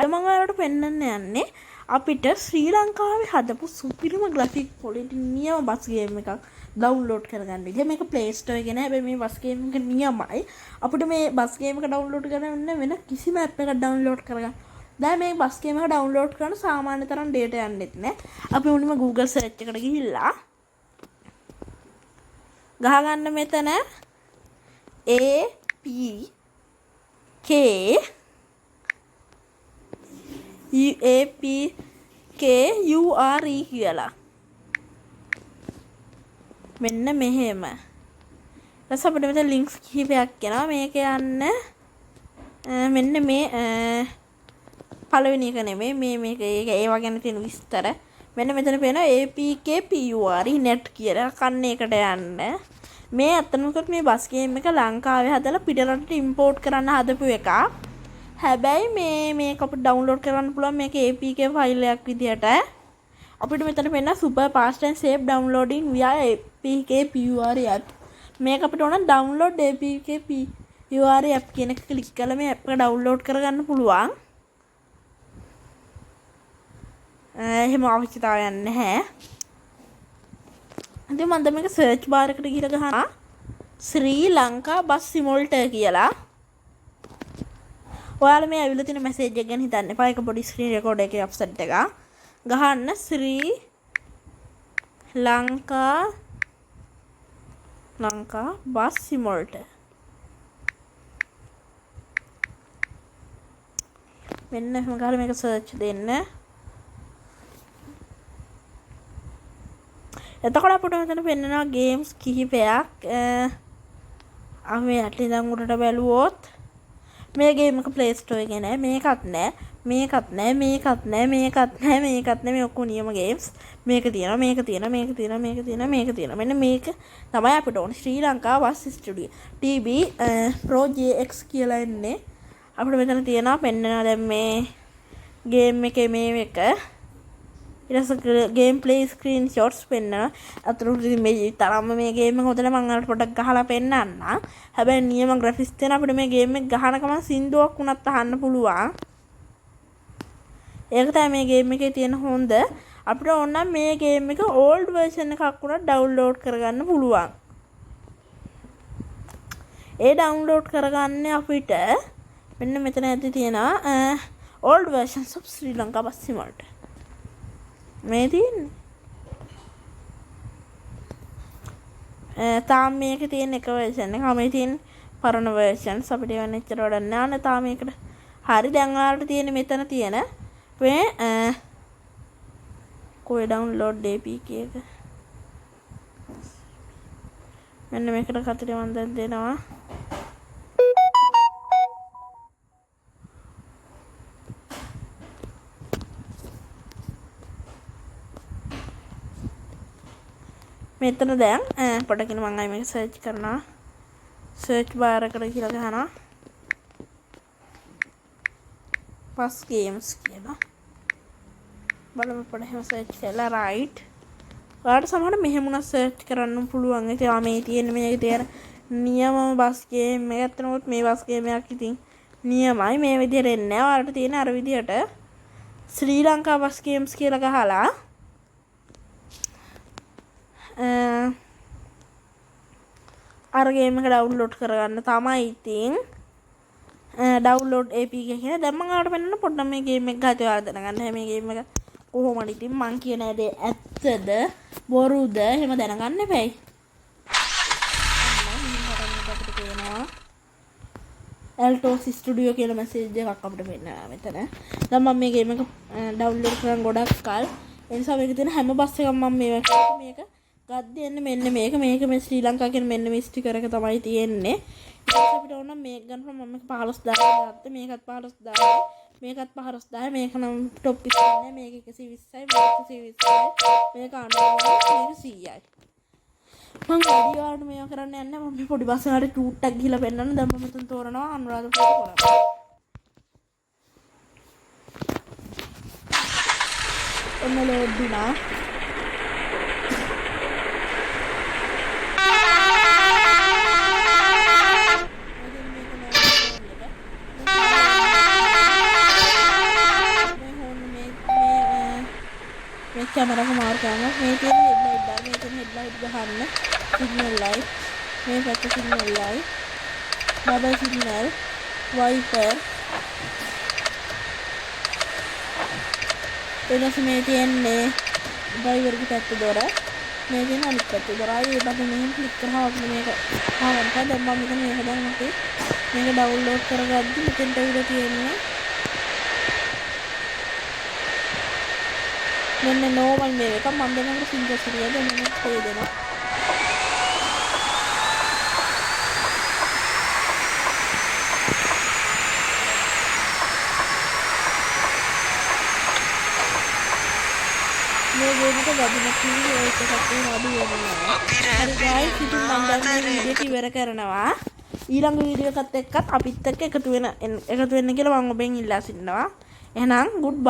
මම ඔයාලට පෙන්වන්න යන්නේ අපිට ශ්‍රී ලංකාවේ හදපු සුපිරිම ග්‍රැෆික් ක්වොලිටි නියම බස් ගේම් එකක් ඩවුන්ලෝඩ් කරගන්න විදිය. මේක Play Store එකේ නෑ. හැබැයි මේ බස් ගේම් එක නියමයි. අපිට මේ බස් ගේම් එක ඩවුන්ලෝඩ් කරන්න වෙන කිසිම ඇප් එකක් ඩවුන්ලෝඩ් කරගන්න. දැන් මේ බස් ගේම් එක ඩවුන්ලෝඩ් කරන සාමාන්‍ය තරම් ඩේටා යන්නෙත් නෑ. අපි මුලින්ම Google search එකට ගිහිල්ලා ගහගන්න මෙතන A P K U A P K U R E කියලා. මෙන්න මෙහෙම. ඊට පස්සේ අපිට මෙතන ලින්ක්ස් කිහිපයක් එනවා. මේක යන්න මෙන්න මේ පළවෙනි එක නෙමෙයි, මේ මේක ඒක ඒවා ගැන තියෙන විස්තර. මෙන්න මෙතන පේනවා A P K P U R E net කියලා. කන්න එකට යන්න. මේ ඇත්තටම කිව්වොත් මේ බස් ගේම් එක ලංකාවේ හදලා පිට රටට ඉම්පෝට් කරන්න හදපු එකක්. හැබැයි මේක අපිට ඩවුන්ලෝඩ් කරන්න පුළුවන් මේක APK file එකක් විදියට. අපිට මෙතන පේනවා super fast and safe downloading via APK PUR app. මේක අපිට ඕන download APK PUR app කියන එක ක්ලික් කරලා මේ ඇප් එක ඩවුන්ලෝඩ් කරගන්න පුළුවන්. එහෙම අවශ්‍යතාවයක් නැහැ. ඉතින් මම දැන් මේක සර්ච් බාර් එකට ගිහලා ගහනවා ශ්‍රී ලංකා බස් සිමුලේටර් කියලා. ඔයාලා මේ ඇවිල්ලා තියෙන මැසේජ් එක ගැන හිතන්න එපා. ඒක පොඩි ස්ක්‍රීන් රෙකෝඩර් එකේ අප්සෙට් එකක්. ගහන්න ශ්‍රී ලංකා බස් සිමුලේටර්. මෙන්න එහෙම ගහලා මේක සර්ච් දෙන්න. එතකොට අපිට මෙතන පෙන්නනවා ගේම්ස් කිහිපයක්. අපි මේ යටින් ඉඳන් උඩට බැලුවොත් මේ ගේම් එක Play Store එකේ නෑ, මේකත් නෑ, මේකත් නෑ, මේකත් නෑ, මේකත් නෑ, මේකත් නෑ. මේ ඔක්කොම නියම ගේම්ස්. මේක තියෙනවා, මේක තියෙනවා, මේක තියෙනවා, මේක තියෙනවා, මේක තියෙනවා. මෙන්න මේක තමයි අපිට ඕනේ. Sri Lanka bus studio TB Pro JX කියලා එන්නේ. අපිට මෙතන තියෙනවා පෙන්නනවා දැන් මේ ගේම් එකේ මේ එක. ඊට පස්සේ ගේම් ප්ලේ ස්ක්‍රීන් ෂොට්ස් පෙන්නනවා. අතට ඉතින් මේ තරම්ම මේ ගේම් එක හොඳට මං ඔයාලට පොඩ්ඩක් ගහලා පෙන්නන්නම්. හැබැයි නියම ග්‍රැෆික්ස් තියෙන අපිට මේ ගේම් එක ගහන ගමන් සින්දුවක් වුණත් අහන්න පුළුවන්. ඒක තමයි මේ ගේම් එකේ තියෙන හොඳ. අපිට ඕන නම් මේ ගේම් එක ඕල්ඩ් වර්ෂන් එකක් වුණත් ඩවුන්ලෝඩ් කරගන්න පුළුවන්. ඒ ඩවුන්ලෝඩ් කරගන්න අපිට මෙන්න මෙතන ඇති තියෙනවා old versions of Sri Lanka bus simulator. මේ තියෙන්නේ. තාම මේකේ තියෙන එක වර්ෂන් එක. මේ තියෙන පරණ වර්ෂන්ස් අපිට ඒවා එච්චර වැඩක් නෑ. අනේ තාම මේකට. හරි, දැන් ඔයාලට තියෙන මෙතන තියෙන මේ කොයි ඩවුන්ලෝඩ් APK එක. මෙන්න මේකට කතරේ මම දැන් දෙනවා. මෙතන දැන් පොඩකින් මං ආයෙ මේක සර්ච් කරනවා. සර්ච් බාර් එකට ගිහලා ගහනවා බස් ගේම්ස් කියලා. බලමු පොඩ එහෙම සර්ච් කරලා රයිට්. ඔයාලට සමහරවිට මෙහෙම උනත් සර්ච් කරන්න පුළුවන්. ඉතින් මේ තියෙන මේකේ තියෙන නියමම බස් ගේම් එක. ඇත්තටම මේ බස් ගේම් එකක් ඉතින් නියමයි. මේ විදිහට එන්නේ නෑ. ඔයාලට තියෙන අර විදිහට ශ්‍රී ලංකා බස් ගේම්ස් කියලා ගහලා අර ගේම් එක ඩවුන්ලෝඩ් කරගන්න තමයි. ඉතින් ඩවුන්ලෝඩ් APK කියන දැන් මම ඔයාලට පෙන්නන්න පොඩ්ඩක් මේ ගේම් එක ගහලා ඔයාලා දැනගන්න මේ ගේම් එක කොහොමද. ඉතින් මං කියන දේ ඇත්තද බොරුද එහෙම දැනගන්න එපැයි. අපිට පේනවා ඇල්ටෝස් ස්ටුඩියෝ කියලා මැසේජ් එකක් අපිට පෙන්නනවා මෙතන. දැන් මම මේ ගේම් එක ඩවුන්ලෝඩ් කරන් ගොඩක් කල්. ඒ නිසා මේකේ තියෙන හැම බස් එකක්ම මම මේ මේක ගද්දි එන්නේ මෙන්න මේක, මේක මේ ශ්‍රී ලංකා කියන මෙන්න මේ ස්ටිකර් එක තමයි තියෙන්නේ. ඊට පස්සේ අපිට ඕන නම් මේක ගන්න පුළුවන්. මම මේක 15000 ගත්තා. මේකත් 15000යි, මේකත් 15000යි. මේක නම් ටොප් එක නෑ. මේක 120යි, මේක 120යි, මේක 90යි, මේක 100යි. මං වැඩි ඔයාලට මේවා කරන්න යන්නේ නෑ. මම මේ පොඩි බස් එකකට චූට්ටක් ගිහලා පෙන්නන්න. දැන් මම මෙතන තෝරනවා අනුරාධපුර කොළඹ. ඔන්න ලෝඩ් වුණා. කැමරා එක මාරු කරන්න. මේ තියෙන හෙඩ්ලයිට් දාන්න. මේ තියෙන හෙඩ්ලයිට් ගහන්න. Signal light. මේ පැත්ත signal light. Double signal. Wiper. ඊට පස්සේ මේ තියෙන්නේ ඩ්‍රයිවර්ගේ පැත්ත දොර. මේ තියෙන අනිත් පැත්ත දොර. ආයේ ඒ බටන් මෙහෙම ක්ලික් කරාම අපිට මේක වහගන්න පුළුවන්. දැන් මම මෙතන මේක දැන් අපි මේක ඩවුන්ලෝඩ් කරගද්දි මෙතෙන්ට ඇවිල්ලා තියෙන්නේ මෙන්න නෝමල් මේ එක. මම දැන් අපිට සිංගල් සිරිය දැන් මම ප්ලේ දෙනවා. මේ ගේම් එක වදින කිවි ඔය එකක් එහෙම අඩු වෙන්නේ නෑ. හරි ගායිස්, ඉතින් මම දැන් මේ වීඩියෝ එක ඉවර කරනවා. ඊළඟ වීඩියෝ එකත් එක්කත් අපිත් එක්ක එකතු වෙන්න කියලා මම ඔබෙන් ඉල්ලා සිටිනවා. එහෙනම් ගුඩ් බයි.